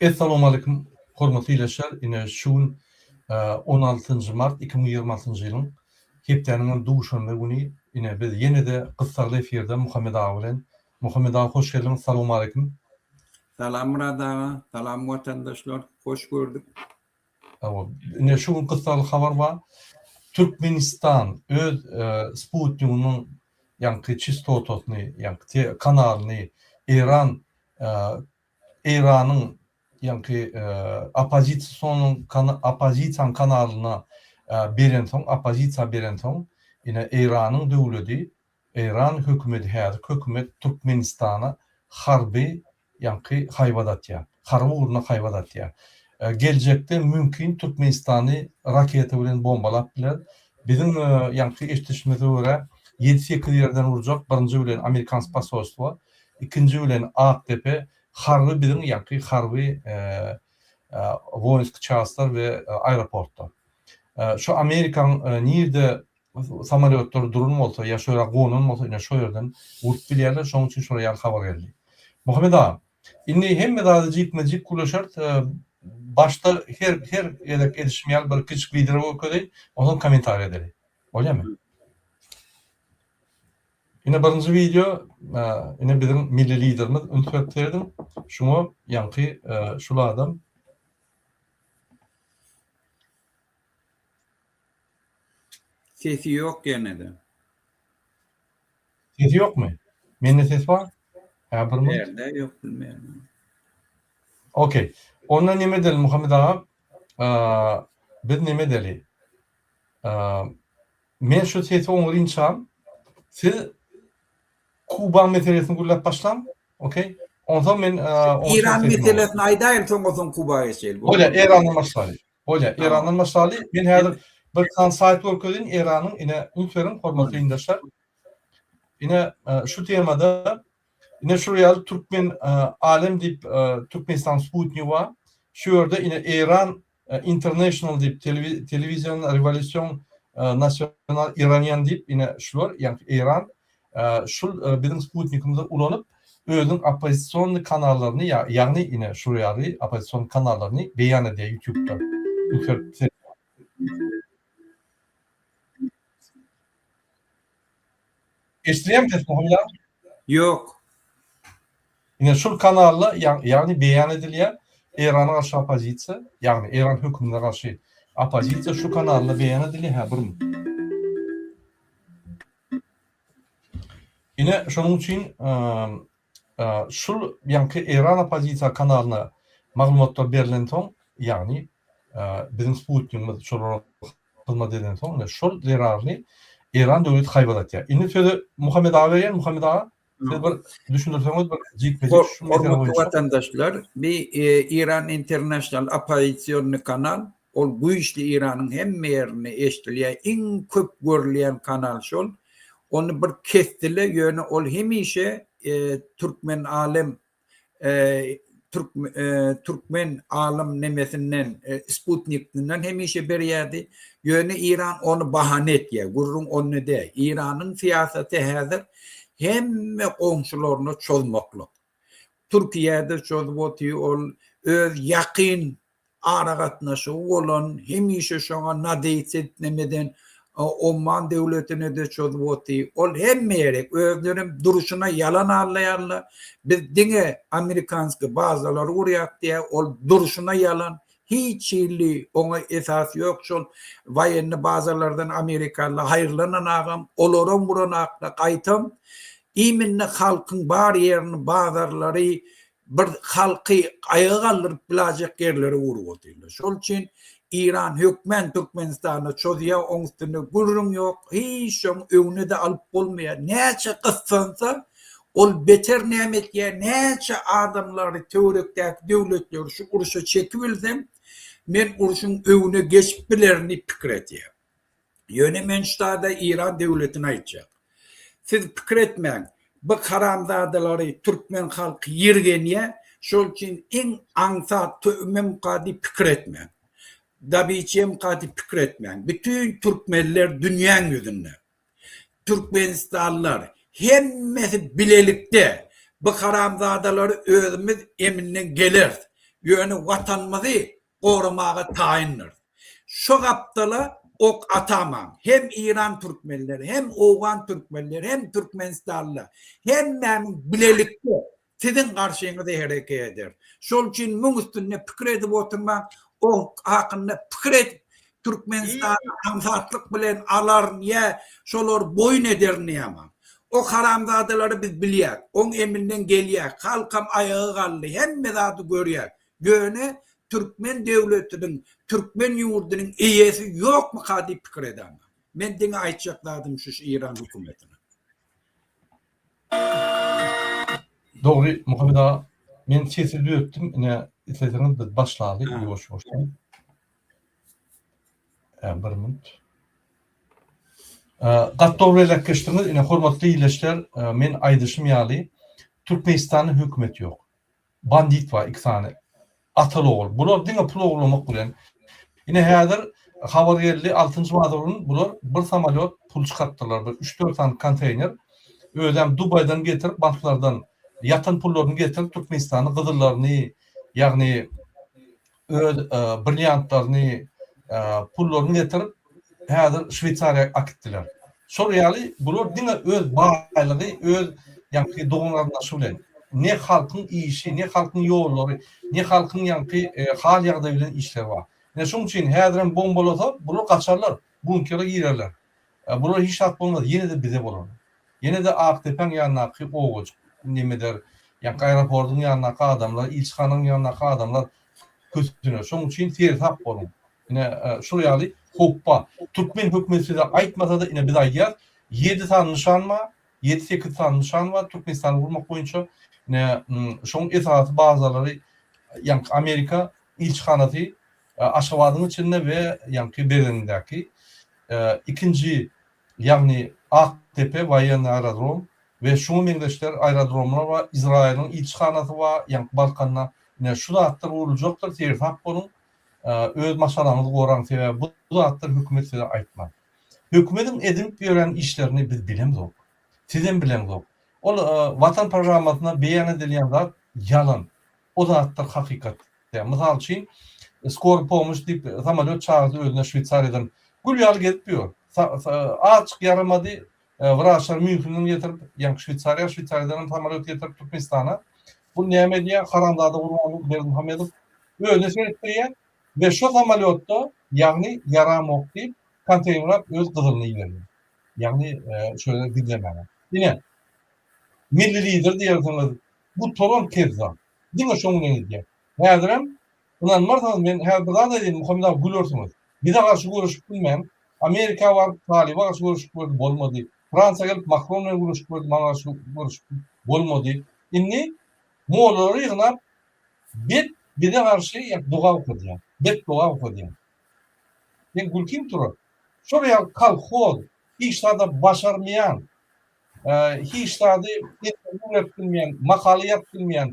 Essalawmaleýkim hormatly ildeşler ine şu gün 16 mart 2026 ýylyň hepdäniň hem duşenbe güni ine biz ýene-de gyssagly efirde Muhammet aga bilen Muhammet aga hoş geldiňiz salowmaleýkim. Salam Myrat aga, salam watandaşlar, hoş gördük. Hawa, ine şu gün gyssagly habar bar. Türkmenistan öz sputniginiň ýaňky çistotasyny, ýaňky kanalyny Eýran Eýranyň ýaňky oppozisiýanyň oppozisiýanyň kanalyna berensoň, oppozisiýa berensoň, ine Eýranyň döwledi, Eýran hökümeti häzirki hökümet Türkmenistana harby ýaňky haýbat atýar. Harby ugruna haýbat atýar. Geljekde mümkin Türkmenistany raketa bilen bombalap biler. Biziň ýaňky eşidişimize görä ýedi-sekiz ýerden urjak, birinji bilen amerikansk posolstwo, Ikinji bilen Akdepe harby biziň ýaňky harby woinski çaslar we aeroportlar. Şu Amerikaň nirde samolýotlary duran bolsa ýa şo ýere gonan bolsa ine şo ýerden urup bilýärler şonuň üçin şolar ýaly habar geldi. Muhammet aga indi hemme zady jikme-jik gürleşeris başda her her gezek edişim ýaly bir kiçijik wideo görkezeýin onsoň kommentariý edeli. Bolýamy? Ine birinji wideo, ine biziň milli liderimiz üns berip serediň. Şuňa ýaňky şul adam Sesi ýok ýene-de. Sesi ýokmy? Mende ses bar. Hä bir minut. Bärde ýok bilmeýän. Okey. Onda neme edeli Muhammet aga? Biz neme edeli? Men şu sesi oňarynçam siz Kuba meselesini gürläp başlaň. Okey. Onsoň men Eýran meselesini aýdaýyn soňra soň Kuba geçeli. Bolýar, Eýrandan başlaly. Bolýar, Eýrandan başlaly. Men häzir bir sany saýt görkezeýin Eýranyň. Ine, üns beriň hormatly ildeşler. Ine, şu temada Ine şul ýaly Türkmen Alem diýip Türkmenistan sputnigi bar. Şu ýerde ine Eýran International diýip telewizion rewolýusion nasional iranian diýip ine şular ýagny Eýran şul biziň sputnikimizi ulanyp özüniň oppozisionnyý kanallaryny ýagny ine şul ýaly oppozision kanallaryny beýan edýär ýutubda. Eşidilýärmi ses Muhammet aga? Ýok. Ine şul kanalda ýagny beýan edilýär Eýrana garşy oppozisiýa, ýagny Eýran hökümine garşy oppozisiýa şu kanalda beýan edilýär hä bir minut. Ine şonuň üçin şul ýaňky Eýran oppozisiýa kanalyna maglumatlar berlensoň ýagny biziň sputnigimiz şolara hyzmat edensoň ine şol zerarly Eýran döwleti haýbat atýar. Indi sözi Muhammet aga berýän Muhammet aga siz bir düşündirseňiz bir jikme-jik şu mesele Hormatly boýunça. watandaşlar, bi Iran International oppozisionnyý kanal, ol güýçli Iranyň hemme ýerinde eşdilýär, iň köp görülýän kanal şol. Ony bir kesdile, ýöne ol hemişe Türkmen Alem türkmen alym nemesinden sputnikinden hemişe berýärdi. Ýöne Eýran ony bahana etýär. Gürrüň onda däl. Eýranyň syýasaty häzir hemme goňşularyna çozmaklyk. Türkiýä-de çozup otyr ol öz ýakyn aragatnaşygy bolan, hemişe şoňa nadeýts edip neme eden Omman döwletine-de çozup otyr. Ol hemme ýere, özlerem durşuna ýalan aldaýarlar. Biz diňe amerikanskiý bazalary gurýas diýýär. Ol durşuna ýalan. Hiç hili oňa esas ýok. Şol woýenny bazalardan amerikalylar haýyrlanan agam, olaram guran akla. Gaýtam, iminne halkyň bar ýerini, bazarlary, bir halky aýaga galdyryp bilajek ýerlere urup otyrlar. Şol üçin Eýran hökmän Türkmenistana çozýar, oň üstünde gürrüň ýok, hiç şoň öňüne-de alyp bolmaýar. Näçe gyssansa, ol beter näme etýär, näçe adamlary töwerekdäki döwletleri şu urşa çekibilsem, men urşuň öňüne geçip bilerin diýip pikir edýär. Ýöne men şu taýda Eýran döwletine aýtjak. Siz pikir etmäň, bu haramzadalary türkmen halky ýirgenýär, şol üçin iň aňsat töwmemka diýip pikir etmäň. Dabiçemka diýip pikir etmäň. Bütin türkmenler dünýäň ýüzünde. Türkmenistanlylar hemmesi bilelikde bu haramzadalary özümiz eminden geleris. Ýöne Watanymyzy goramaga taýyndyrys. Şo gapdala ok atamaň. Hem Iran türkmenleri, hem Owgan türkmenleri, hem Türkmenistanlylar hemmämiz bilelikde siziň garşyňyza hereket ederis. Şol üçin muň üstünde pikir edip oturmaň, ok hakynda pikir edip Türkmenistany aňsatlyk bilen alaryn ýa şolary boýun ederin diýämaň. O haramzadalary biz bilýäs. Oň eminden gelýäs. Halkam aýaga galdy. Hemme zady görýäs. Ýöne türkmen döwletiniň, türkmen ýurdunyň eýesi ýokmyka diýip pikir edäňok. Men diňe aýtjak zadym şu şu Eýran hökümetine. Dogry Muhammet aga men sesi düzetdim ine isleseňiz biz başlaly ýuwaş ýuwaşdan. Bir minut. Gaty dogry belläp geçdiňiz. Ine hormatly ildeşler, men aýdyşym ýaly Türkmenistanda hökümet ýok. Bandit bar iki sany. Ataly ogul. Bular diňe pul ogurlamak bilen. Ine häzir habar geldi altynjy bazar gün bular bir samolýot pul çykarypdyrlar bir üç-dört sany konteýner. Özem Dubaýdan getirip banklardan ýatan pullaryny getirip Türkmenistanda gyzyllaryny ýagny öz brilliantlaryny, pullaryny getirip, häzir Şweýsariýa akitdiler. Şol ýaly bular diňe öz baýlygy, öz ýaňky dogan-garyndaşy bilen, ne halkyň işi, ne halkyň ýollary, ne halkyň ýaňky hal-ýagdaýy bilen işleri bar. Ine şonuň üçin häzirem bombalasa, bular gaçarlar, bunkere girerler. Bular hiç zat bolmaz, ýene-de bize bolar. Ýene-de Akdepäň ýanyndaky obajyk nemeder, ýaňky aeroportyň ýanyndaky adamlar, ilçihanaň ýanyndaky adamlar kösüner. Şonuň üçin seresap boluň. Ine, şul ýaly howp bar. Türkmen hökümeti size aýtmasa-da, ine biz aýdýas, ýedi sany nyşan bar, ýedi-sekiz sany nyşan bar Türkmenistany gurmak boýunça. Ine, şoň esasy bazalary ýaňky Amerika ilçihanasy Aşgabadyň içinde we ýaňky Berlindäki. Ikinji ýagny Akdepe woýennyý aerodrom we şuňa meňzeşler aerodromlar bar, Izraýylyň ilçihanasy bar, ýaňky Balkanda. Ine, şu zatlar guruljakdyr, seresap boluň, öz maşgalaňyzy goraň, sebäbi bu zatlar hökümet size aýtmaz. Hökümediň edinip ýören işlerini biz bilemzok. Sizem bileňzok. Ol Watan programmasynda beýan edilýän zat ýalan. O zatlar hakykat däl. Mysal üçin, skor pomoş diýip samolýot çagyrdy özüne Şweýsariýadan. Gül ýaly gezip ýör. Azjyk ýaramady, wraçlar Mýunhenden getirip, ýaňky Şweýsariýa, Şweýsariýadan hem samolýot getirip Türkmenistana. Bu näme edýär? Haramzada Gurbanguly Berdimuhamedow özüne seretdirýär we şo samolýotda, ýagny ýaramok diýip, konteýnerläp öz gyzylyny iberýär. Ýagny şöyle gizlemäge. Ine, milli lider diýersiňiz, Gutaran kezzap. Diňe şoň bilen edýär. Häzirem ynanmarsyňyz men häzir bir zat aýdaýyn Muhammet aga gülersiňiz. Bize garşy göreşip bilmän Amerika baryp talyba garşy göreşip gördi bolmady. Fransiýa gelip Makron bilen göreşip gördi maňa garşy göreşip bolmady. Indi mollalary ýygnap bet bize garşy doga okadýar. Bet doga okadýar. Seň gülkiň turar. Şol ýaly kolhoz hiç zada başarmaýan Hiç zady interwýu berip bilmeýän, makala ýazyp bilmeýän,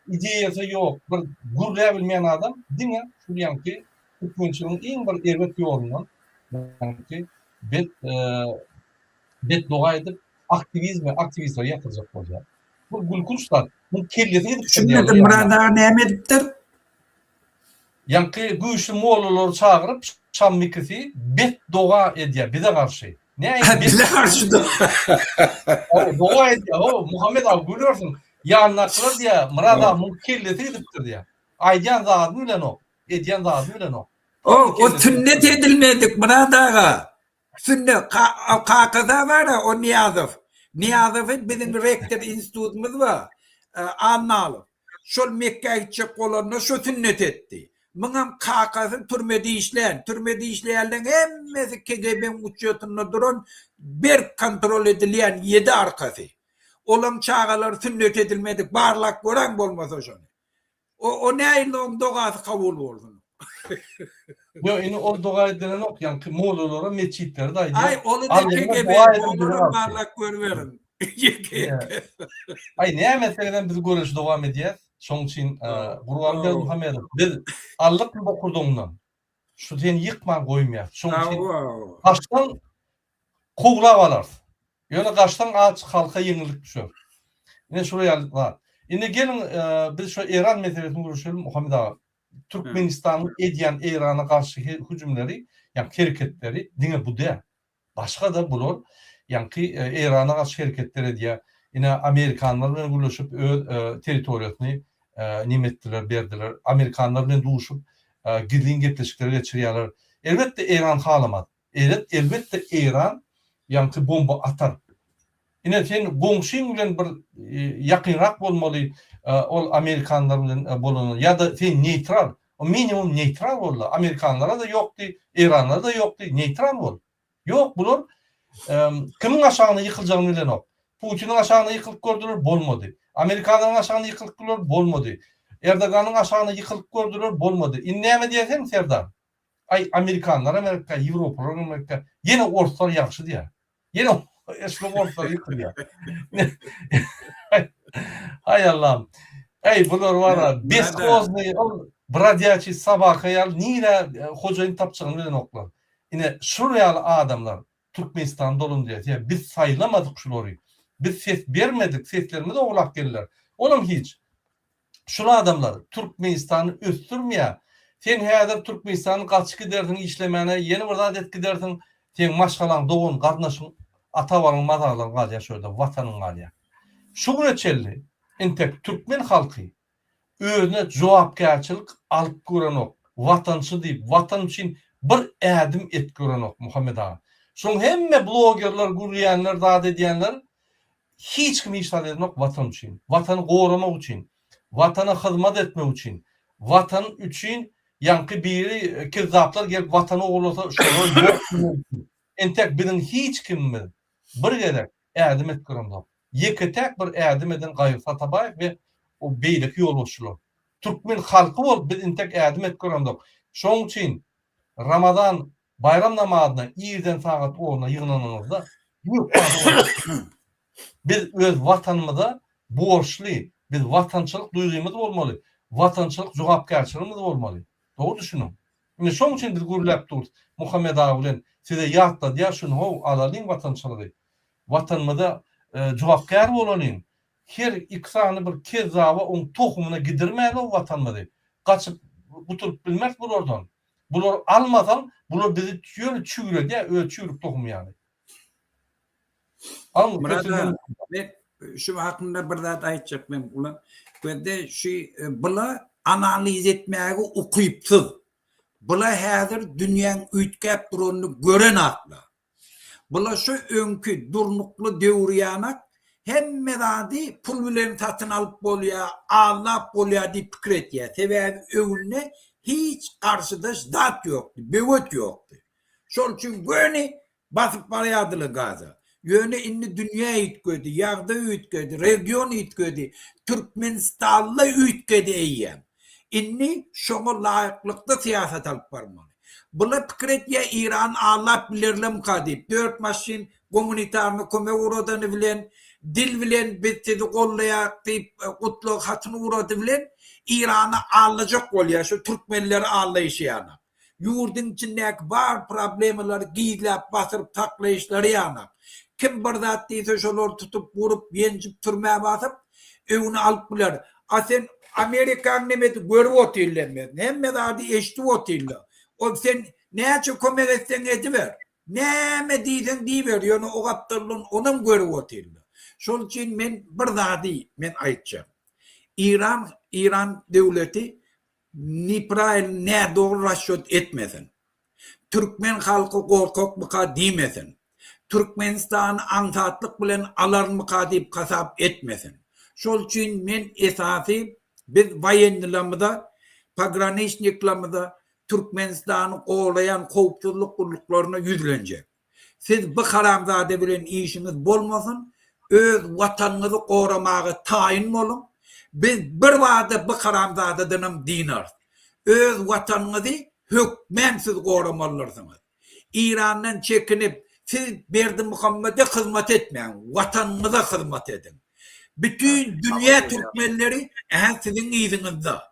ideýasy ýok, bir gürläbilmeýän adam diňe şul ýaňky türkmençiligiň iň bir erbet ýolundan ýaňky bet bet doga edip aktiwizmi aktiwistleri ýatyrjak bolýar. Bu gülkünç zat. Muň kellesi gidipdir Düşünmedim Myrat aga näme edipdir? Ýaňky güýçli mollalary çagyryp Şammikisi bet doga edýär bize garşy. Näme bize garşy doga? Doga edýär. O Muhammet aga gülersiň. Ýanyndakylar diýýär, Myrat aga muň kellesi gidipdir diýýär. Aýdýan zadyny bilenok, edýän zadyny bilenok. O, o sünnet edilmedik Myrat aga. Sünnet kakasy bar-a o Nyýazow. Nyýazowy biziň rektor institutymyz bar. Annalow. Şol Mekgä gitjek bolanda şo sünnet etdi. Muňam kakasy türmede işlän. Türmede işleýänleň hemmesi KGB-iň uçýotynda duran berk kontrol edilýän ýedi arkasy. Olaň çagalary sünnet edilmedik. Barlap göräň bolmasa şony. O o nähili oň dogasy kabul bolsun. Ýok indi ol doga edilenok ýaňky mollalara metjitlerde aýdýar. Aý ony-da KGB olara barlap görüberiň. Aý näme etseňizem biz göreşi dowam edýäs. Şoň üçin Gurban Berdimuhamedow biz aldykmy bokurdagyňdan. Şu seni ýykman goýmaýas. Şoň üçin gaçsaň kowlap alarys. Ýöne gaçsaň aç halka ýeňillik düşer. Ine şular ýaly zat. Indi geliň biz şu Eýran meselesini gürleşelim Muhammet aga. Türkmenistanyň edýän Eýrana garşy hüjümleri, ýagny hereketleri diňe bu däl. Başga-da bular ýaňky Eýrana garşy hereketler edýär. Ine amerikanlar bilen gürleşip öz territoriýasyny neme etdiler, berdiler. Amerikanlar bilen duşup gizlin gepleşikler geçirýärler. Elbetde Eýran halamaz. Elbetde Eýran ýaňky bomba atar. Ine sen goňşyň bilen bir ýakynrak bolmaly ol amerikanlar bilen bolandan ýa-da sen neýtral minimum neýtral bolda amerikanlara-da ýok diý eýranlara-da ýok diý neýtral bol. Ýok bular kimiň aşagyna ýykyljagyny bilenok. Putiniň aşagyna ýykylyp gördüler bolmady. Amerikanlaryň aşagyna ýykylyp gördüler bolmady. Erdoganyň aşagyna ýykylyp gördüler bolmady. Indi näme diýersen Serdar? Aý amerikanlar Amerika ýewropalar Amerika ýene orslar ýagşy diýer. Ýene eşli orslar ýykylýar. Haý Allam. Eý bular wara beskoznyý ol brodýaçiý sobaka ýaly nirä hojaýyn tapjagyny bilenoklar. Ine şul ýaly adamlar Türkmenistany dolandyrýar. Sebäbi biz saýlamadyk şulary. Biz ses bermedik, seslerimizi ogurlap geldiler. Olam hiç. Şul adamlar Türkmenistany ösdürmeýär. Sen häzir Türkmenistany gaçyp gidersiň işlemäne, ýene bir zat edip gidersiň, seň maşgalaň, dogan, garyndaşyň, ata-babaň mazarlary galýar şu ýerde, watanyň galýar. Şu güne çenli entek türkmen halky özüne jogapkärçilik alyp görenok, watançy diýip, watan üçin bir ädim et görenok Muhammet aga. Şoň hemme blogerler, gürleýänler, zat edýänler Hiç kim hiç zat edenok Watan üçin. Watany goramak üçin. Watana hyzmat etmek üçin. Watan üçin ýaňky biri kezzaplar gelip watany ogurlasa şolara ýok diýmek üçin. Entek biziň hiç kimimiz bir gezek ädim edip göremzok. Ýeke täk bir ädim eden Gaýgysyz Atabaýew we o beýleki ýolbaşçylar. Türkmen halky bolup biz entek ädim edip göremzok. Şoň üçin Ramazan Baýram namazyna irden sagat onda ýygnanyňyzda Biz öz Watanymyza borçly, biz watançylyk duýgymyz bolmaly, watançylyk jogapkärçiligimiz bolmaly. Dogry düşüniň. Indi şoň üçin biz gürläp durus Muhammet aga bilen size ýatladýar şuny how alalyň watançylygy. Watanymyza jogapkär bolalyň. Her iki sany bir kezzaba oň tohumyna gidirmäli o watanymyzy. Gaçyp gutulyp bilmeris bulardan. Bulary almasaň, bular bizi ýöne çüýredýär, öz çüýrük tohumy ýaly. Alyň, Myrat aga, men şu hakynda bir zat aýtjak men ulan. Gözde şu e, bula analiz etmäge ukypsyz. Bula häzir dünýäň üýtgäp duranyny gören akla. Bula şu öňki durnukly döwür ýanak hemme zady pul bilen satyn alyp bolýa, aldap bolýa diýip pikir etýä. Sebäbi öňünde hiç garşydaş zat ýokdy, böwet ýokdy. Şol üçin göni basyp barýardylar gaza. Ýöne indi dünýä üýtgedi, ýagdaý üýtgedi, region üýtgedi, Türkmenistanda üýtgedi eýýäm. Indi şoňa laýyklykda syýasat alyp barmaly. Bular pikir etýär Eýrany aldap bilerlermika diýip. Dört maşyn gumanitarny kömek ugradany bilen, dil bilen biz sizi goldaýarys diýip gutlag hatyny ugrady bilen Eýrany aldajak bolýar şu türkmenleri aldaýşy ýaly. Ýurduň içindäki bar problemalary gizläp basyryp saklaýyşlary ýanak. Kim bir zat diýse şolary tutup urup ýenjip türmä basyp öwüni alyp biler. A sen Amerikaň nemesi görüp otyrlar hemmesini. Hemme zady eşidip otyrlar. Ol sen näçe kömek etseň ediber. Näme diýseň diýiber ýöne o gapdaldan onam görüp otyrlar. Şol üçin men bir zady men aýtjak. Iran Iran döwleti Nepraýyl nädogry rasçot etmesin. Türkmen halky gorkakmyka diýmesin. Türkmenistany aňsatlyk bilen alarmyka diýip hasap etmesin. Şol üçin men esasy biz waýennilamyza, pograniçniklamyza, Türkmenistany goraýan howpsuzlyk gulluklaryna ýüzlenjek. Siz bu haramzada bilen işiňiz bolmasyn, öz watanyňyzy goramaga taýyn boluň, biz bir bada bu haramzadadanam dynarys. Öz watanyňyzy hökmän siz goramalydyrsyňyz. Irandan çekinip siz Berdimuhammede hyzmat etmäň, watanyňyza hyzmat ediň. Bütin dünýä türkmenleri ähä siziň yzyňyzda.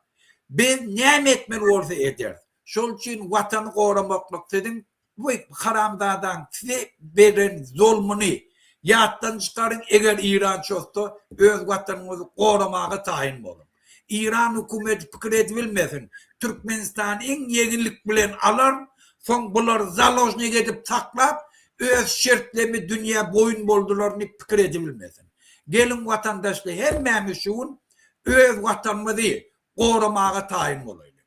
Biz näme etmeli bolsa ederis. Şol üçin watany goramaklyk siziň Bu haramzadaň size beren zolmuny. Ýatdan çykaryň, eger Eýran çozsa, öz watanyňyzy goramaga taýyn boluň. Eýran hökümeti pikir edibilmesin, Türkmenistany iň ýeňillik bilen alar, soň bulary založnik edip saklap, öz şertlerimi dünýä boýun boldular diýip pikir edibilmesin. Geliň watandaşlar hemmämiz şu gün öz watanymyzy goramaga taýyn bolaýlyň.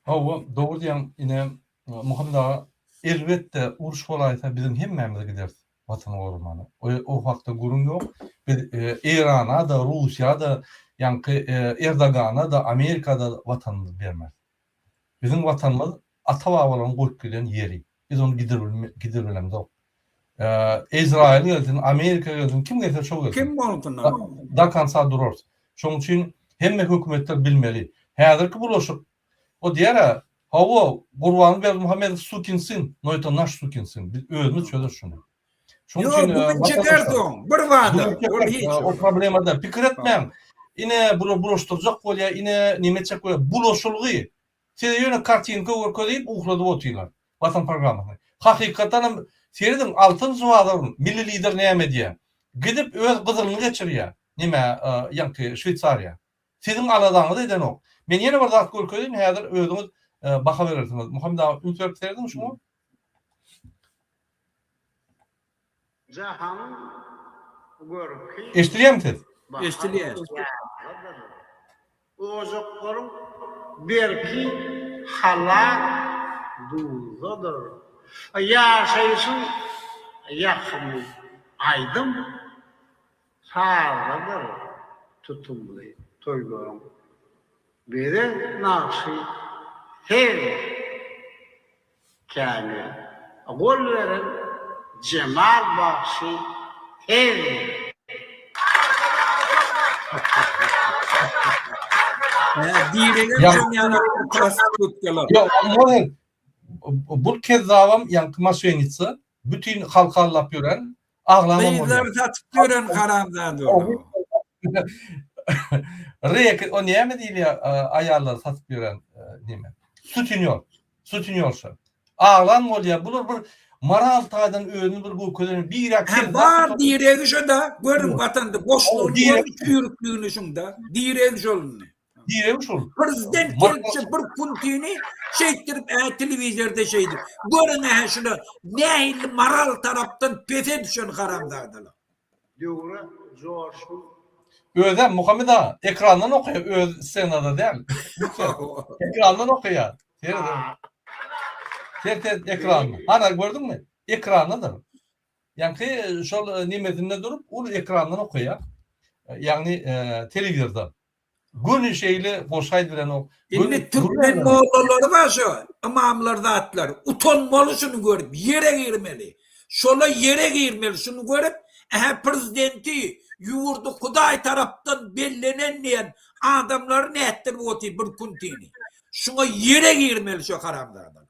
Hawa, dogry diýýäň, ine, Muhammet aga, elbetde, uruş bolaýsa biziň hemmämiz gideris Watany goramana. O hakda gürrüň ýok. Biz Eýrana-da, Russiýa-da, ýaňky Erdogana-da, Amerika-da Watanymyzy bermeris. Biziň Watanymyz ata-babalaryň goýup giden ýeri. Biz ony gidirbilemzok. Izrail gelsin, Amerika gelsin, kim gelse şo gelsin. Kim bolsun. Do konca durarys. Şonuň üçin hemme hökümetler bilmeli. Häzirki bulaşyk, o diýer-ä, hawa, Gurbanguly Berdimuhamedow sukin syn, no eto naş sukin syn. Biz özümiz çözeris şuny. Şonuň üçin Ýok, bu gün çeker soň, bir bada. Ol hiç. O problema däl. Pikir etmäň. Ine, bular bulaşdyrjak bolýar, ine, neme etjek bolýar. Bulaşylgy. Size ýöne kartinka görkezip uhladyp otyrlar. Watan programmasyny. Hakykatdan hem serediň altynjy bazar milli lider näme edýär? Gidip öz gyzylyny geçirýär. Nämä ýaňky Şweýsariýa. Siziň aladaňyzy edenok. Men ýene bir zat görkezeýin häzir özüňiz baha berersiňiz. Muhammet aga üns berip serediň şuňa. Jahanyň görki Eşdilýärmi ses? Eşdilýär. Ojaklaryň berki halal duzdadyr. Ýaşaýşyň ýakymy aýdym sazdadyr tutumly toýlaryň bezeg nagşy sen Kämil gol beren Jemal bagşy sen. Diregem şoň ýaly prostitutkalar. Ýok, Muhammet, bu kezzabam ýaňky maşenitsa, bütin halky aldap ýören, aglamam bolýar. Gyzlary satyp ýören haramzada ol. Rek, o näme diýilýär, aýallary satyp ýören neme? Sutinýor. Sutinýorşa. Aglan bolýar. Bular bir moral taýdan özüni bir görkezen birek. Hä bar diregi şo-da, görüň watanda boşlugyny görüň çüýrükligini şuňda. Diregi şol indi. Diregi şol. Prezident gelipçe bir puntini şeýtdirip ä telewizorda şeýdip. Görüň ä şuna nähili moral tarapdan pese düşen haramzadalar. Döwre joşgun. Özem Muhammet aga ekrandan okaýar öz ssenada däl. Ekrandan okaýar. Seret. Seret seret ekranda. Hana gördüňmi? Ekrandadyr. Ýaňky şol nemesinde durup uly ekrandan okaýar. Ýagny telewizorda. Göni şeýle goşgy aýdybilenok. Indi türkmen mollalary bar şo ymamlar zatlar utanmaly şuny görüp ýere girmeli şola ýere girmeli şuny görüp ähä prezidenti ýurdy hudaý tarapdan bellenen diýen adamlary nätdirip otyr bir kuntini şuňa ýere girmeli şo haramzadalar.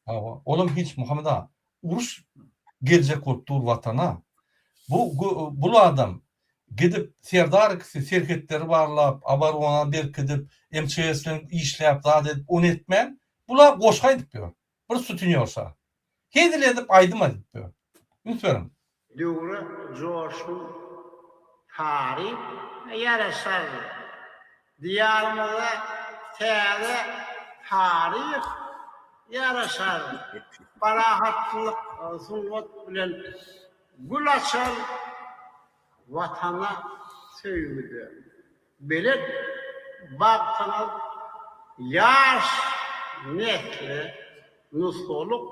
Hawa, olam hiç Muhammet aga. Uruş geljek bolup dur watana. Bu bul adam gidip Serdar ikisi serhetleri barlap, abarona berkidip, MÇS bilen işläp zat edip ony etmän, bula goşgy aýdyp ýör. Bir sutinýorşa. Hezil edip aýdym aýdyp ýör. Üns beriň. Döwre joşgun taryp ýaraşar. Diýarymyza täze taryh ýaraşar. Parahatçylyk sungat bilen gül açar. Watana söýgüde belet bagtyňyz ýaş nesle nusgalyk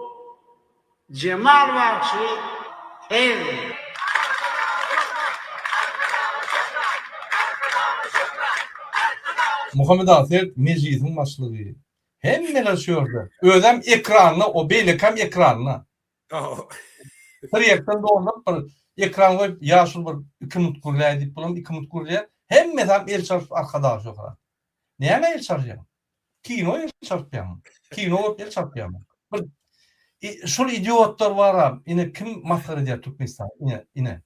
Jemal bagşy sen. Muhammet aga sen mejlisiň başlygy. Hemmeler şu ýerde. Özem ekranda o beýlekem ekranda. Proýektden dolduryp bir ekran goýup ýaşuly bir iki minut gürläý diýip bulam iki minut gürleýär. Hemmesem el çalyşyp arkadagy şöhrat. Nämä el çalyşýaň? Kino el çarpýaňmy? Kino görüp el çarpýaňmy? Bir şol idiotlar bara ine kim masgara edýär Türkmenistany ine ine.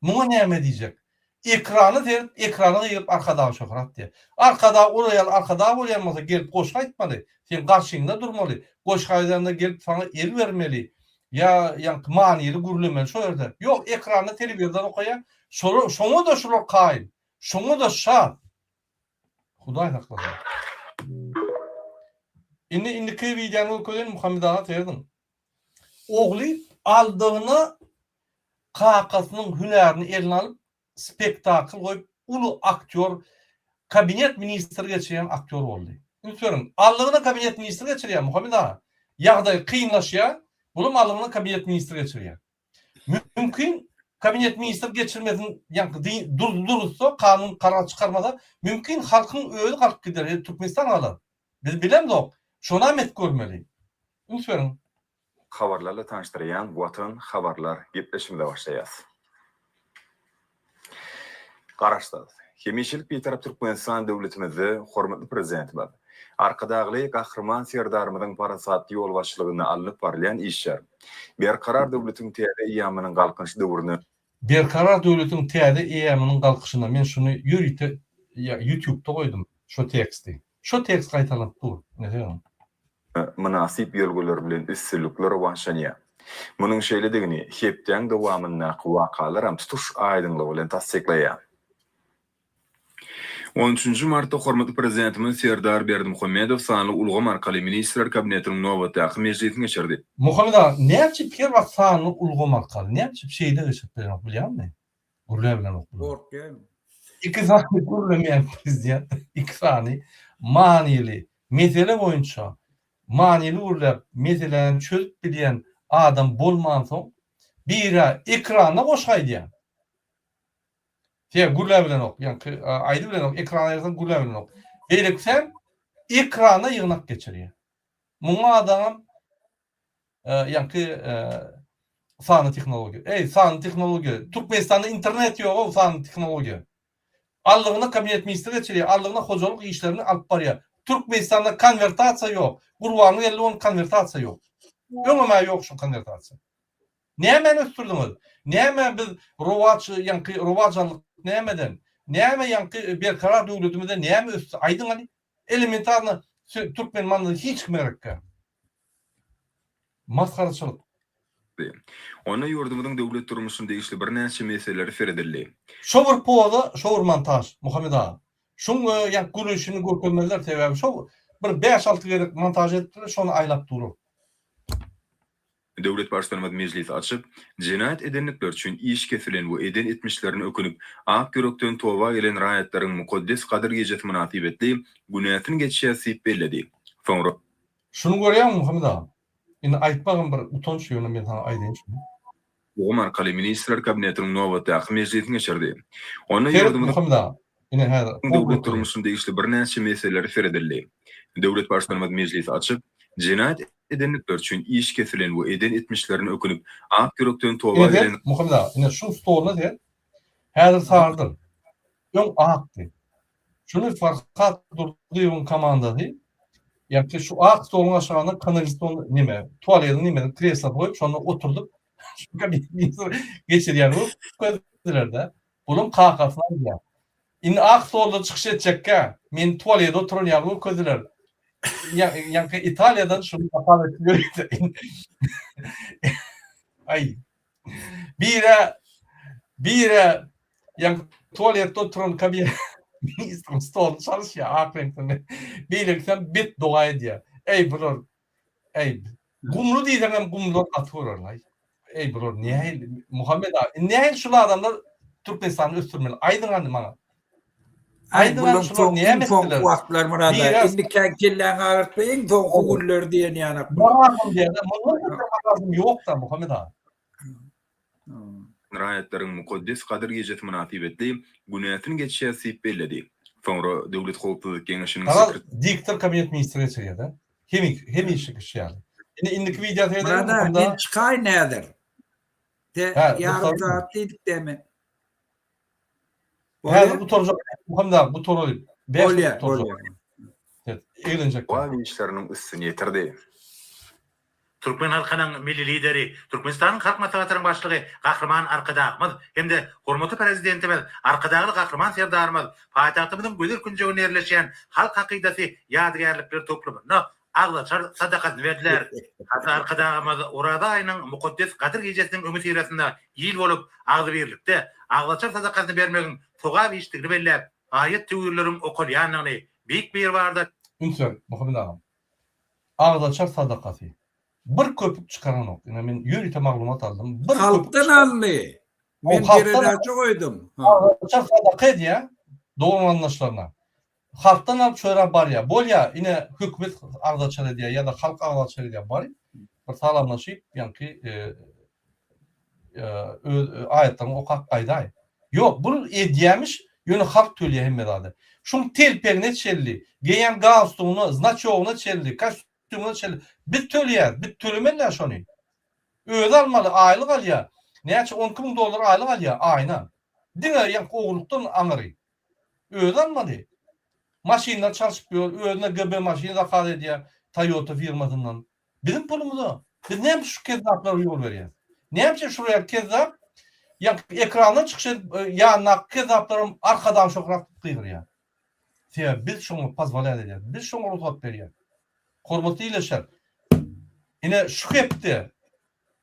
Muňa näme diýjek? Ekrana seredip, ekrana gygyryp Arkadag şöhrat diýýär. Arkadag ol ýaly Arkadag bolýan bolsa gelip goşgy aýtmaly, seň garşyňda durmaly, goşgy aýdanda gelip saňa el bermeli, ýa ýaňky manyly gürlemeli şo ýerde. Ýok, ekranda telewizordan okaýar. Şolar şoňa-da şular kaýyl. Şoňa-da şat. Hudaý saklasyn. Indi indiki wideony görkezeýin Muhammet aga serediň. Ogly aldygyna kakasynyň hünärini eline alyp spektakl goýup uly aktýor kabinet ministri geçirýän aktýor boldy. Üns beriň, aldygyna kabinet ministri geçirýär Muhammet aga. Ýagdaý kynlaşýar, bulam aldygyna kabinet ministri geçirýär. Mümkin kabinet ministri geçirmesin ýaňky duruzsa kanun karar çykarmasa mümkin halkyň özi galyp gider Türkmenistan galar. Biz bilemzok. Şonam et görmeli. Üns beriň. Habarlarla tanyşdyrýan Watan habarlar gepleşigimize başlaýas. Garaşsyz, hemişelik Bitarap Türkmenistan döwletimizde hormatly Prezidentimiz Arkadagly Gahryman Serdarymyzyň parasatly ýolbaşçylygynda alnyp barylýan işler Berkarar döwletiň täze eýýamynyň Galkynyş döwründe Berkarar döwletiň täze eýýamynyň galkyşyna men şuny ýörite ýutubda goýdum şo teksti. Şo tekst gaýtalanyp dur. Ine serediň. Mynasyp ýörelgeler bilen üstünlikli rowaçlanýar. Munuň şeýledigini hepdäň dowamyndaky wakalaram tutuş aýdyňlygy bilen tassyklaýar. On üçünji martda hormatly Prezidentimiz Serdar Berdimuhamedow sanly ulgam arkaly Ministrler Kabinetiniň nobatdaky mejlisini geçirdi. Muhammet aga, näçip her wagt sanly ulgam arkaly, näçip şeýle geçirip bilenok bilýäňmi? Gürläbilenok bular. Gorkýan. Iki sany gürlemeýän prezident, iki sany manyly mesele boýunça manyly gürläp meseläni çözüp bilýän adam bolmansoň, bir-ä ekranda goşgy aýdýar. Sebäbi gürläbilenok, ýaňky aýdybilenok, ekrana ýazsaň gürläbilenok. Beýlekisem ekranda ýygnak geçirýär. Muňa adamam ýaňky sanly tehnologiýa. Eý, sanly tehnologiýa. Türkmenistanda internet ýog-ow sanly tehnologiýa. Aldygyna kabinet ministri geçirýär, aldygyna hojalyk işlerini alyp barýar. Türkmenistanda konwertasiýa ýok. Gurbanyň elli on konwertasiýa ýok. Öňem-ä ýok şu konwertasiýa. Nämäni ösdürdiňiz? Näme biz rowaç ýaňky rowaç aldyk nämeden? Näme ýaňky berkarar döwletimizde näme ösdi? Aýdyň hany. Elementarno türkmen maňyzy hiç kime gerekkä. Masgaraçylyk. Onda ýurdumyzyň döwlet durmuşyna degişli birnäçe meselelere seredildi. Şo bir poza, şo bir montaž, Muhammet aga. Şuň ýaňky gülüşini görkezmezler sebäbi şo bir bäş-alty gezek montaž edipdirler şony aýlap durar. Döwlet Baştutanymyz mejlisi açyp, jenaýat edenlikleri üçin iş kesilen we eden etmişlerine ökünip, ak ýürekden toba gelen raýatlaryň mukaddes Gadyr gijesi mynasybetli günäsini geçýäs diýip belledi. Soňra. Şuny görýäňmi Muhammet aga? Indi aýtmagam bir utanç ýöne men saňa aýdaýyn şuny. Ulgam arkaly Ministrler Kabinetiniň nobatdaky mejlisini geçirdi. Onda Seret ýurdumyzyň Muhammet aga, ine häzir gowy döwlet görkezýän. durmuşyna degişli birnäçe meselelere seredildi. Döwlet Baştutanymyz mejlisi açyp, jenaýat edenlikleri üçin iş kesilen we eden etmişlerine ökünip, ak ýürekden toba Ine seret gelen. Muhammet aga, ine şu stoluna seret. Häzir sarydyr. Öň akdy. Şuny Farhat Durdyýewiň komandasy ýa-da şu ak stoluň aşagyna kanalizasion neme, tualetiň nemesini kreslo goýup, şonda oturdyp, şu kabinet geçirýän görkezdiler-de. Olam kakasyna aýdýar. Indi ak stolda çykyş etjekkä, meni tualetde oturan ýaly görkezdiler. Ýa-ýa Italiýadan şuny hasap edip ýörite. Aý. Bire bire ýa tualetde oturan kabinet ministriň stoluny çalyşýar ak reňkli. Beýlekisem bet doga edýär. Eý bular eý gumly diýseňem gumlar gaty görerlaý. Eý bular nähili Muhammet aga indi nähili şul adamlar Türkmenistany ösdürmeli aýdyň hany maňa. Aý bulaň soň iň soňky wagtlar Myrat aga indi kelläňi agyrtma iň soňky günler diýen ýanak bular. Marazm diýýär mundan beter marazm ýokda Muhammet aga. Raýatlaryň mukaddes Gadyr gijesi mynasybetli günäsini geçýäs diýip belledi. Soňra Döwlet howpsuzlyk geňeşiniň Garaz diktor kabinet ministri geçirýär-de. Hemişeki şu ýaly. Indi indiki wideo seredeliň. Myrat aga men çykaýyn häzir. Te ýarym sagat diýdik dämi? Häzir gutarjak. Muhammet aga gutaraly. Bolýar, bolýar. Eglenjek. Wag işleriniň üstüni ýetirdi. Türkmen halkynyň Milli Lideri, Türkmenistanyň Halk Maslahatynyň Başlygy Gahryman Arkadagymyz hem-de hormatly Prezidentimiz Arkadagly Gahryman Serdarymyz paýtagtymyzyň gözel künjeginde ýerleşýän Halk hakydasy ýadygärlikler toplumynda agzaçar sadakasyny berdiler. Hajy Arkadagymyz Oraza aýynyň mukaddes Gadyr gijesiniň öňüsyrasynda il bolup, agzybirlikde agzaçar sadakasyny bermegiň sogap işdigini belläp, aýat-töwirleriň okalýandygyny, Beýik Biribardan Üns ber, Muhammet agam. Agzaçar sadakasy. Bir köpük çykaranok. Ine men ýörite maglumat aldym. Bir köpük Halkdan aldy. Men peredaça goýdum. Agzaçar sadaka edýär dogan-garyndaşlaryna. Halkdan alyp şöra barýar. Bolýar, ine hökümet agzaçar edýär ýa-da halk agzaçar edýär. Baryp bir salamlaşyp, ýaňky öz aýatlaryňy okap gaýdaý. Ýok, bul edýämiş, ýöne halk töleýär hemme zady. Şuň telpegine çenli, geýen galstugyna, znaçogyna çenli, kostýumyna çenli biz töleýäris. Biz tölemeli-dä şony. Özi almaly, aýlyk alýar. Näçe, 12 müň dollar aýlyk alýar aýyna. Diňe ýaňky ogurlykdan aňyry. Özi almaly. Maşynlar çalşyp ýör, özüne GB maşyn zakaz edýär Toyota firmasyndan. Biziň pulumyza. Biz näme üçin şu kezzaplara ýol berýäs? Näme üçin şu ýaly kezzap ýa ekrandan çykyş edip ýanyndaky kezzaplaram arkadan şöhrat diýip gygyrýar. Sebäbi biz şoňa pozwolýat edýäs. Biz şoňa rugsat berýäs. Hormatly ildeşler, ine şu hepde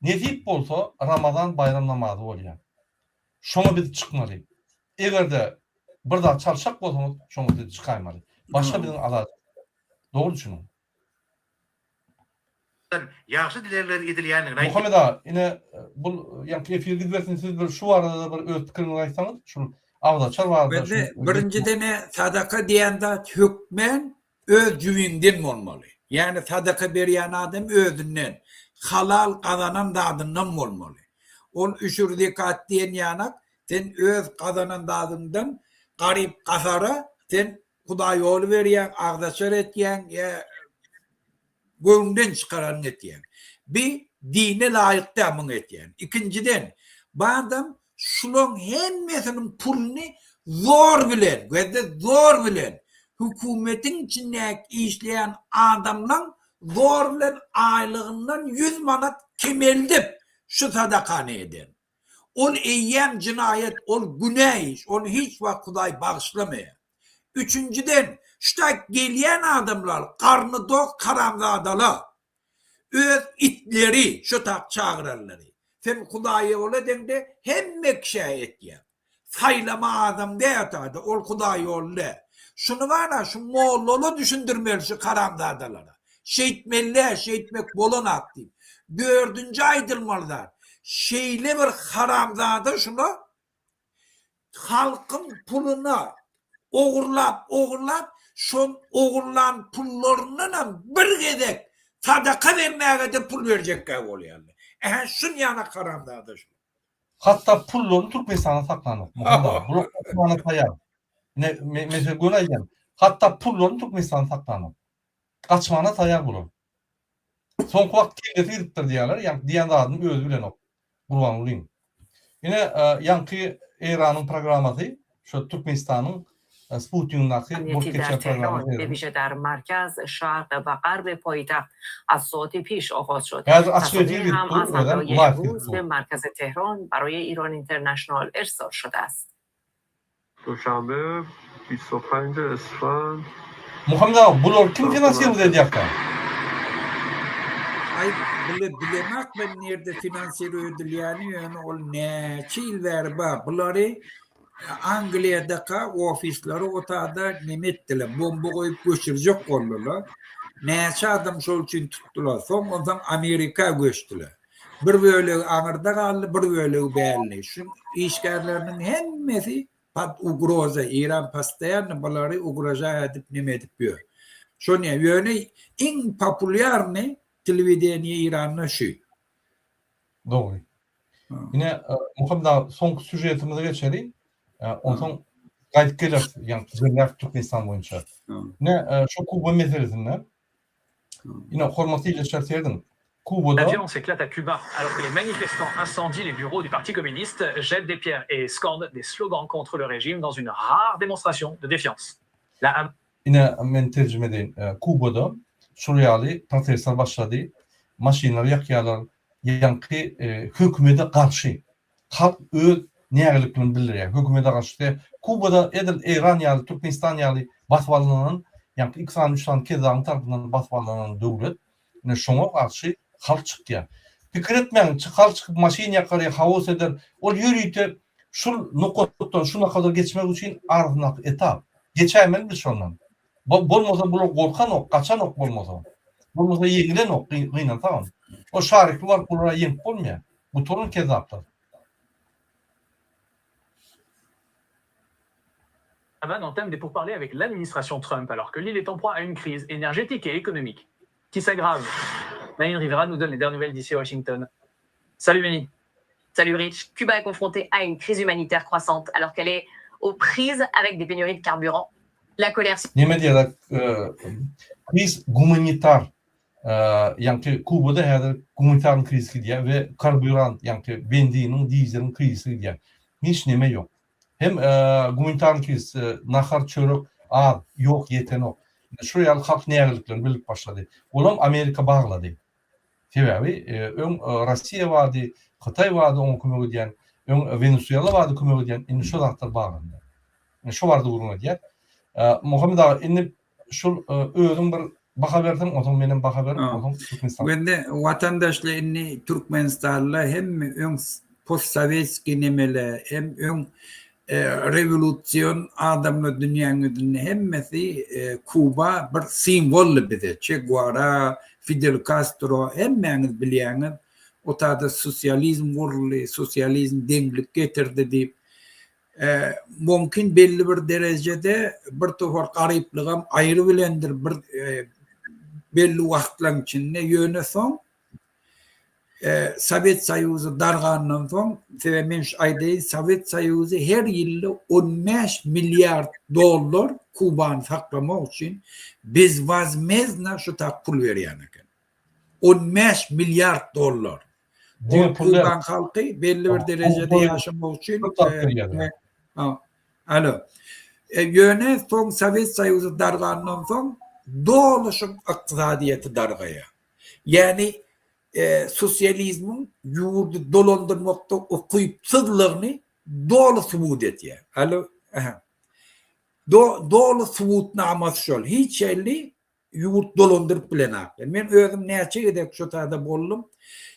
nesip bolsa Ramazan baýram namazy bolýar. Şoňa biz çykmaly. Eger-de bir zat çalşak bolsaňyz şoňa siz çykaýmaly. Başga biziň alajymyz ýok. Dogry düşüniň. Ýagşy dilegler edilýändigini aýtdy. Muhammet aga, ine, bul ýaňky efir gidibersin, siz bir şu barada-da bir öz pikiriňizi aýtsaňyz, şul agzaçar barada şu. Bizde birinjiden-ä sadaka diýen zat hökmän öz jübiňden bolmaly. Ýagny sadaka berýän adam özünden, halal gazanan zadyndan bolmaly. Ol üşür zekat diýen ýanak sen öz gazanan zadyňdan garyp-gasara sen Hudaý ýoly berýäň, agzaçar etýäň ýa göwüňden çykaranyňy etýäň. Bi dine laýyk däl muň etýäni. Ikinjiden, bu adam şulaň hemmesiniň puluny zor bilen, gözde zor bilen, hökümetiň içindäki işleýän adamlaň zor bilen aýlygyndan ýüz manat kemeldip şu sadakany eden. Ol eýýäm jynaýat, ol günä iş, ony hiç wagt Hudaý bagyşlamaýar. Üçünjiden, şutak gelýän adamlar garny dok haramzadalar, öz itleri şutak çagyranlary. Sen Hudaýa ýol edeňde hemme kişä etýäň. Saýlama adam däl otada, ol Hudaýýoly däl. Şuny bar-a şu mollala düşündirmeli şu haramzadalara. Şeýtmeli däl, şeýtmek bolanok diýip. Dördünji aýdylmaly zat, şeýle bir haramzada şuna halkyň puluna ogurlap, ogurlap, şol ogurlan pullaryndanam bir gezek sadaka bermäge-de pul berjekkä bolýarlar. Ähä, şunýanak haramzada şu. Hatda pullaryny Türkmenistanda saklanok. Muhammet aga, bular Osmana taýar. Ine, men size göni aýdýan. Hatda pullaryny Türkmenistanda saklanok. Gaçmana taýar bular. Soňky wagt kellesi gidipdir diýýärler, ýaňky diýen zadyny özi bilenok Gurbangulyň. Ine, ýaňky Eýranyň programmasy, şu Türkmenistanyň Sputnigindäki bolup امنیتی در geçýän programma تهران seredip. به ویژه در مرکز، شرق و غرب پایتخت از ساعاتی پیش آغاز شد. Häzir açyk efir تصاویر gidip هم dur, از özem فردای live gidip امروز dur. به مرکز تهران برای ایران اینترنشنال ارسال شده است. Duşanbe 25 اسفند Muhammet aga, bulary kim finansirowat edýärkä? Aý bile bilemak men nirde finansirowat edilýäni ýöne ol näçe ýyl bäri bar bulary Angliýadaka ofisleri otada neme etdiler bomba goýup göçürjek boldular näçe adam şol üçin tutdular soň onsoň Amerika göçdüler bir bölegi aňyrda galdy bir bölegi bäldi şu işgärleriniň hemmesi Pod ugroza Iran postoýanno bulary ugrožaýa edip neme edip ýör. Şony ýöne iň populýarnyý telewideniýe Iranda şu. Dogry. Ine Muhammet aga soňky sýužetimize geçeli. Onsoň gaýdyp geleris ýaňky jemläp Türkmenistan boýunça. Ine şu Kuba meselesinde Ine hormatly ildeşler serediň. Kubada La violence éclate à Cuba alors que les manifestants incendient les bureaux du Parti communiste, jettent des pierres et scandent des slogans contre le régime dans une rare démonstration de défiance. La Ine men terjime edeýin. Kubada şol ýaly protestler başlady. Maşynlary ýakýarlar. Ýaňky hökümede garşy halk öz nägileliklerini bildirýär. Hökümede garşy. Se Kubada edil Eýran ýaly, Türkmenistan ýaly basyp alynan, ýaňky iki sany, üç sany kezzabyň tarapyndan basyp alynan döwlet. Ine şoňa garşy halk çykýar. Pikir etmäň, halk çykyp maşyn ýakar ýa haos eder. Ol ýörite şul nokatdan şu nokada geçmek üçin arasyndaky etap. Geçäýmeli biz şondan. Bolmasa bular gorkanok, gaçanok bolmasa. Bolmasa ýeňilenok gynansagam. O şarikli baryp bulara ýeňip bolmaýar. Gutaran kezzaplar. Havane entame des pourparlers avec l'administration Trump alors que l'île est en proie à une crise énergétique et économique qui s'aggrave. Marine Rivera nous donne les dernières nouvelles d'ici à Washington. Salut Mani. Salut Rich. Cuba est confrontée à une crise humanitaire croissante alors qu'elle est aux prises avec des pénuries de carburant. La colère Näme diýerler, kriz gumanitar, ýaňky Kubada häzir gumanitarny krizis gidýär we karburant, ýaňky benziniň, dizeliň krizisi gidýär. Hiç neme ýok. Hem gumanitarny krizis, nahar, çörek az, ýok, ýetenok. Şu ýaly halk nägileliklerini bildirip başlady. Olam Amerika baglady. Sebäbi öň Russiýa bardy, Hytaý bardy oňa kömek edýän, öň Wenesuela bardy kömek edýän, indi şo zatlar baglandy. Indi şo barada gürrüň edýär. Muhammet aga, indi şul özüň bir baha berseň, onsoň menem baha berip, onsoň Türkmenistan. Wende watandaşlar indi Türkmenistanda hemme öň postsowetskiý nemele, hem öň Rewolýusion adamlar dünýäň ýüzünde hemmesi Kuba bir simwoldy bize. Çe Gwara, Fidel Kastro hemmäňiz bilýäňiz. O taýda sosializm guruldy, sosializm deňlik getirdi diýip. Mümkin belli bir derejede bir topar garyplygam aýry bilendir bir belli wagtlaryň içinde. Ýöne soň Sowet Soýuzy dargandan soň, sebäbi men şu aýdaýyn, Sowet Soýuzy her ýylda 15 milliard dollar Kubany saklamak üçin bezwazmezno şu tak pul berýän eken. 15 milliard dollar. Ol Kuban halky belli bir derejede ýaşamak üçin Alo. Ýöne soň Sowet Soýuzy dargandan soň doly şu ykdysadyýeti dargaýar. Ýagny sosializmiň ýurdy dolandyrmakda ukypsyzlygyny doly subut edýär. Alo, aha. Doly subutnamasy şol. Hiç hili ýurt dolandyryp bilenok. Men özüm näçe gezek şu taýda boldum.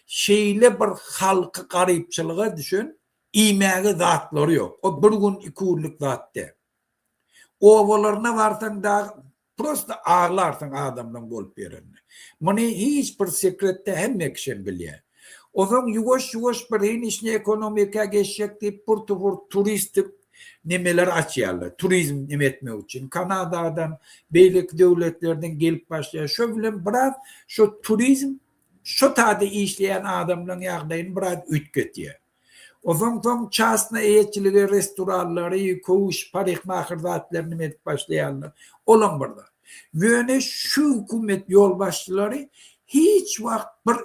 Şeýle bir halky garypçylyga düşen, iýmäge zatlary ýok. O bir gün, iki günlük zat däl. Obalaryna barsaň dagy Prosta aglarsyň adamlaň bolup ýörenine. Muny hiç bir sekret däl hemme kişem bilýär. Onsoň ýuwaş ýuwaş bir hini ekonomika geçjek diýip bir topar turistik nemeler açýarlar. Turizm neme etmek üçin. Kanadadan beýleki döwletlerden gelip başlaýar. Şo bilen biraz şo turizm şo taýda işleýän adamlaň ýagdaýyny biraz üýtgetýär. Onsoň soň çastna eýeçiligi restoranlary, köwüş, parikmaher zatlaryny neme edip başlaýarlar. Olam bir zat. Ýöne şu hökümet ýolbaşçylary hiç wagt bir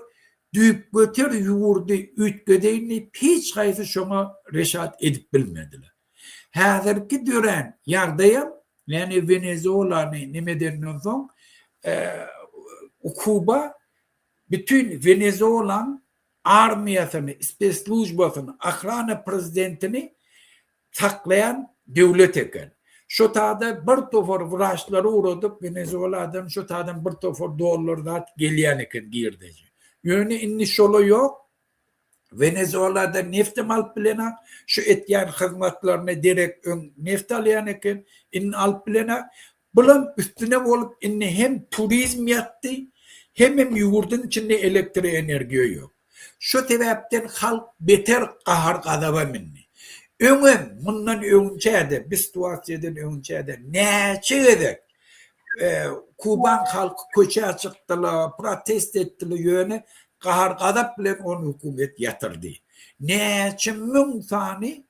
düýpgöter ýurdy üýtgedeýin diýip hiç haýsy şoňa reşat edip bilmediler. Häzirki dörän ýagdaýam ýagny Wenezuelany neme edenden soň Kuba bütin Wenezuelaň armiýasyny, speslužbasyny, ohrana prezidentini saklaýan döwlet eken. Şo tada bir topar wraçlary ugradyp Wenezueladan şo tadan bir topar dollar zat gelýän eken girdeji. Ýöne indi şola ýok. Wenezuelada neftem alyp bilenak, şu etýän hyzmatlaryna derek öň neft alýan eken, indi alyp bilenak. Bulam üstüne bolup indi hem turizm ýatdy, hemem ýurduň içinde elektroenergiýa ýok. Şo sebäpden halk beter gahar-gazaba mindi. Öňem, mundan öňçä-de, bi situasiýadan öňçä-de näçe gezek Kuban halky köçä çykdylar, protest etdiler, ýöne gahar-gazap bilen ony hökümet ýatyrdy. Näçe müň sany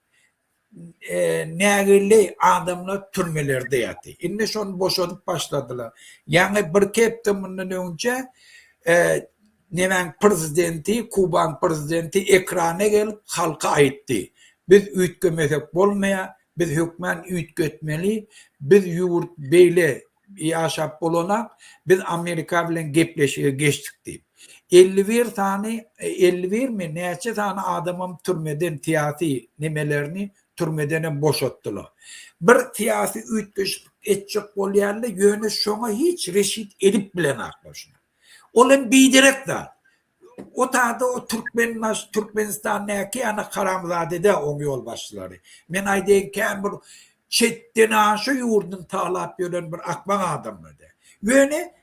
nägile adamlar türmelerde ýaty. Indi şony boşadyp başladylar. Ýaňy birki hepde mundan öňçe nemäň prezidenti, Kubaň prezidenti ekrana gelip halka aýtdy. Biz üýtgemesek bolmaýar, biz hökmän üýtgetmeli, biz ýurt beýle ýaşap bolanak, biz Amerika bilen gepleşige geçdik diýip. 51 sany, 51 mi näçe sany adamam türmeden syýasy nemelerini türmedenem boşatdylar. Bir syýasy üýtgeşiklik etjek bolýarlar, ýöne şoňa hiç reşit edip bilenaklar şuny. Ol hem biderek zat. O taýda o Türkmenbaş, Türkmenistandäki ýaly haramzada däl oň ýolbaşçylary. Men aýdaýyn kän bir çetdenaşa ýurduny talap ýören bir akmak adamlar däl. Ýöne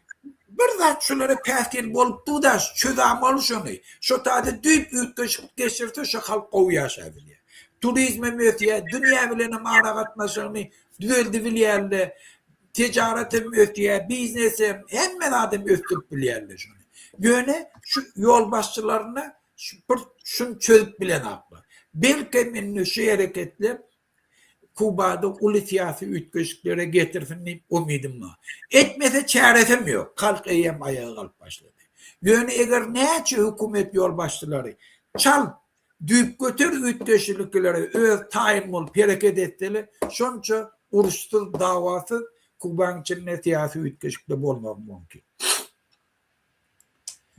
bir zat şulara päsgel bolup dur-da, çözämaly şony. Şo taýda düýp üýtgeşiklik geçirse şo halk gowy ýaşabilýär. Turizmem ösýär, dünýä bilenem aragatnaşygyny düzeldibilýärler. Tijaret hem ösýär, biznes hem, hemme zat hem ösdürip bilýärler şuny. Ýöne şu ýolbaşçylaryna şu bir şuny çözüp bilenaklar. Belkem indi şu hereketler Kubada uly syýasy üýtgeşiklere getirsin diýip umydym bar. Etmese çäresem ýok. Halk eýýäm aýaga galyp başlady. Ýöne eger näçe hökümet ýolbaşçylary çalt düýpgöter üýtgeşiliklere öz taýyn bolup hereket etseler, şonça uruşsyz, dawasyz Kubaň içinde syýasy üýtgeşikler bolmagy mümkin.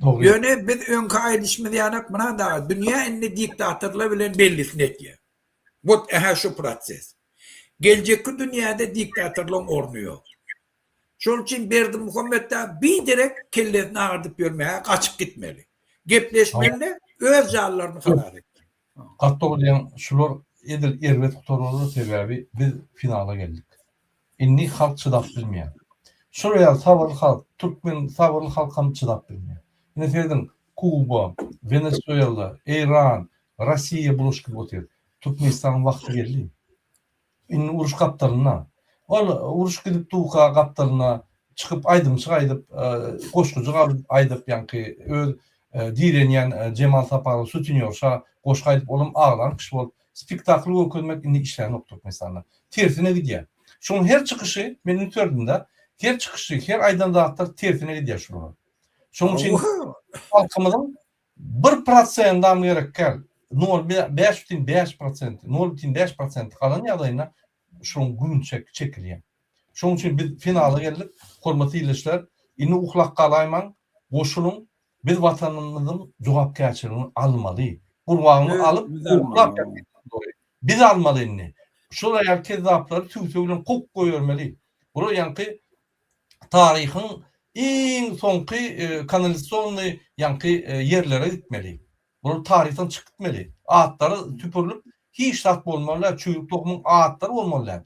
Dogry. Ýöne biz öňki aýdyşymyz ýanak Myrat aga, dünýä indi diktatorlar bilen bellisini etýär. Wot ähä şu proses. Geljekki dünýäde diktatorlaryň orny ýok. Şonuň üçin Berdimuhamet dagy biderek kellesini agyrdyp ýörmäge gaçyp gitmeli. Gepleşmeli-de öz janlaryny halas etmeli. Gaty dogry diýýäň şular edil erbet gutararlar sebäbi biz finala geldik. Indi halk çydap bilmeýär. Şular ýaly sabyrly halk türkmen sabyrly halkam çydap bilmeýär. Ine serediň Kuba, Wenesuela, Eýran, Rossiýa bulaşyp gidip otyr. Türkmenistanyň wagty geldi. Indi uruş gapdalynda. Ol uruş gidip durka gapdalyna çykyp aýdymçyk aýdyp, goşgujyk aýdyp ýaňky öz direnýän Jemal Saparow sutinýorşa goşgy aýdyp olam aglan kişi bolup spektakl görkezmek indi işlänok Türkmenistanda. Tersine gidýär. Şoň her çykyşy men üns berdim-de, her çykyşy, her aýdan zatlary tersine gidýär şularyň. Şonuň üçin halkymyzyň Bir prosendam gerek däl. Nol bäş bütin bäş prosenti, nol bütin bäş prosenti galan ýagdaýynda şoň gün çekilýär. Şoň üçin biz finala geldik. Hormatly ildeşler, indi uklap galaýmaň, goşulyň. Biz Watanymyzyň jogapkärçiligini almaly. Gurbagyny alyp, uklap Biz almaly indi. Şol ýaly kezzaplary tüwse bilen kowup goýbermeli. Bular ýaňky taryhyň iň soňky kanalizasiýonnyý ýaňky ýerlere gitmeli. Bular taryhdan çykyp gitmeli. Atlary süpürilip hiç zat bolmaly däl. Çüýrük tohumyň atlary bolmaly däl.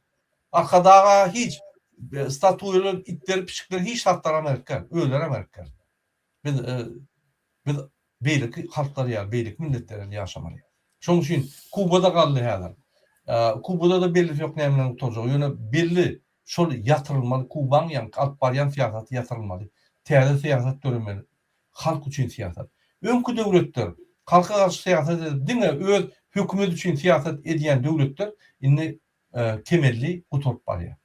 Arkadaga hiç statuýalar, itleri, pişikleri hiç zatlaram gerek däl. Özlerem gerek däl. Biz biz beýleki halklar ýaly, beýleki milletler ýaly ýaşamaly. Şonuň üçin Kubada galdy häzir. Kubada-da bellisi ýok näme bilen gutarjagy. Ýöne belli şol ýatyrylmaly Kubaň ýaňky alyp barýan syýasaty ýatyrylmaly. Täze syýasat döremeli. Halk üçin syýasat. Öňki döwletler halka garşy syýasat edip diňe öz hökümet üçin syýasat edýän döwletler indi kemelli gutaryp barýar.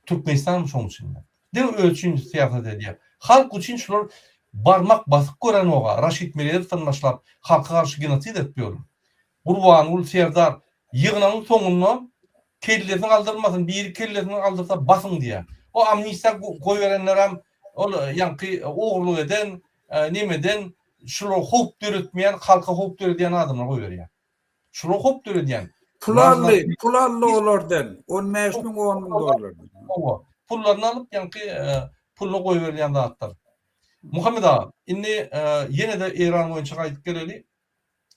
Türkmenistan şoň içinde. Diňe özi üçin syýasat edýär. Halk üçin şular barmak basyp görenoga Raşid Meredowdan başlap halka garşy genosid edip ýörler. Gurbanguly Serdar ýygnagyň soňunda kellesini galdyrmasyn biri kellesini galdyrsa basyň diýýär. O amnistiýa goýberenlerem ol ýaňky ogurlyk eden nemeden şular howp döretmeýän halka howp döredýän adamlar goýberýär. Şular howp döredýän. Pul aldy, pul aldy olardan. 15 müň, 10 müň dollardan. Hawa, pullaryny alyp, ýaňky puluna goýberilýän zatlar. Muhammet aga, indi ýene-de Eýran boýunça gaýdyp geleli.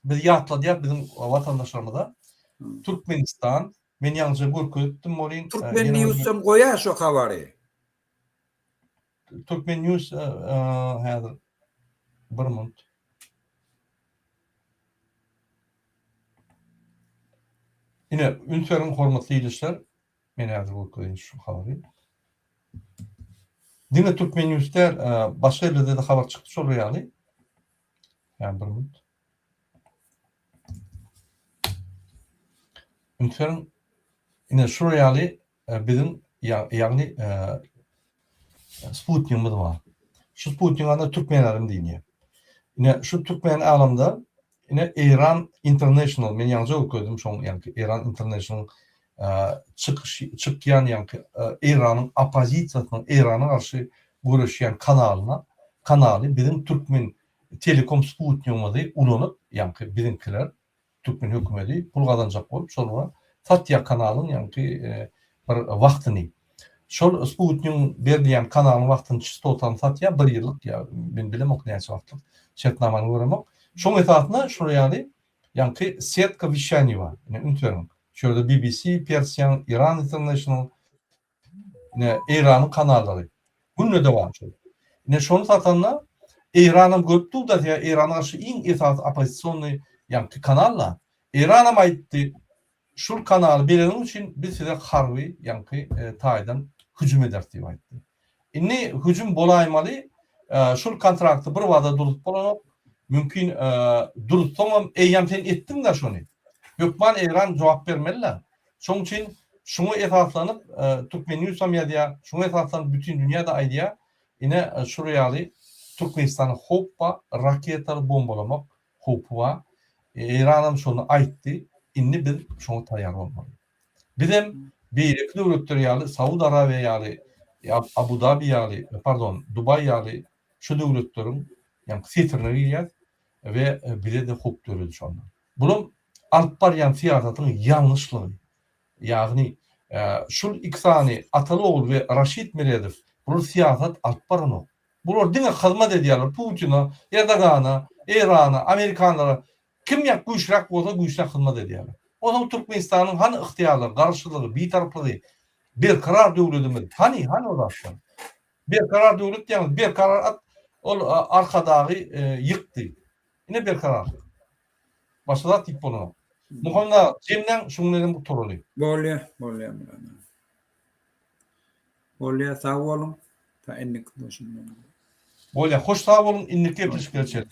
Biz ýatladýas biziň watandaşlarymyza. Türkmenistan, men ýaňyja görkezipdim welin. Türkmen Newsden goýar şo habary. Türkmen News häzir bir minut. Ine, üns beriň hormatly ildeşler. Men häzir görkezeýin şu habary. Diňe Türkmen News däl, başga ýerlerde-de habar çykdy şol ýaly. Ýa bir minut. Üns beriň. Ine şular ýaly biziň ýagny sputnigimiz bar. Şu sputnik anda Türkmen alem diýilýär. Ine şu Türkmen alemde ine Eýran International men ýaňyja görkezdim şoň ýaňky Eýran International çykyş çykýan ýaňky Eýranyň oppozisiýasynyň Eýrana garşy göreşýän kanalyna kanaly biziň türkmen. Telekom sputnigimizi ulanyp, ýaňky biziňkiler, türkmen hökümeti pul gazanjak bolup şolara satýar kanalyň ýaňky bir wagtyny. Şol sputnigiň berilýän kanalyň wagtyny çastotany satýar bir ýyllyk ýa men bilemok näçe wagtlyk şertnamany göremok. Şoň esasynda şular ýaly ýaňky setka weşaniý bar. Ine üns beriň. Şu ýerde BBC, Persian, Iran International, Ine, Eýranyň kanallary. Günde-de bar şol. Ine, şony satanda Eýranam görüp dur-da, sebäbi Eýrana garşy iň esasy oppozisionnyý ýaňky kanal-da. Eýranam aýtdy, şul kanaly bereniň üçin biz size harby ýaňky taýdan hüjüm ederis diýip aýtdy. Indi hüjüm bolaýmaly, şul kontrakty birbada durzup bolanok. Mümkin duruzsaňam, eýýäm sen etdiň-dä şony. Hökman Eýran jogap bermeli-dä. Şonuň üçin şuňa esaslanyp Türkmen Newsam ýazýar, şuňa esaslanyp bütin dünýä-de aýdýar, ine şular ýaly Türkmenistana howp bar, raketaly bombalamak howpy bar. Eýranam şony aýtdy, indi biz şoňa taýýar bolmaly. Bizem beýleki döwletler ýaly Saud Arabiýa ýaly, Abu Dabi ýaly, pardon, Dubaý ýaly şu döwletleriň ýaňky setirine girýäs we bize-de howp döredi şonda. Bulam alyp barýan syýasatyň ýalňyşlygy. Ýagny şul iki sany ataly ogul we Raşid Meredow bular syýasat alyp baranok. Bular diňe hyzmat edýärler Putina, Erdogana, Eýrana, Amerikanlara. Kim ýa güýçräk bolsa güýçräk hyzmat edýärler. Onsoň Türkmenistanyň hany ygtyýarlygy, garaşsyzlygy, bitaraplygy, berkarar döwletimiz hany, hany o zatlar? Berkarar döwlet diýýäňiz, berkarar at ol Arkadagy ýykdy. Ine berkararlyk. Başga zat diýip bolanok. Muhammet aga, jemläň, şuň bilen hem gutaraly. Bolýa, bolýa Myrat aga. Bolýa, sag boluň. Ta indiki duşuşyklara. Bolýa, hoş sag boluň, indiki gepleşiklere çenli.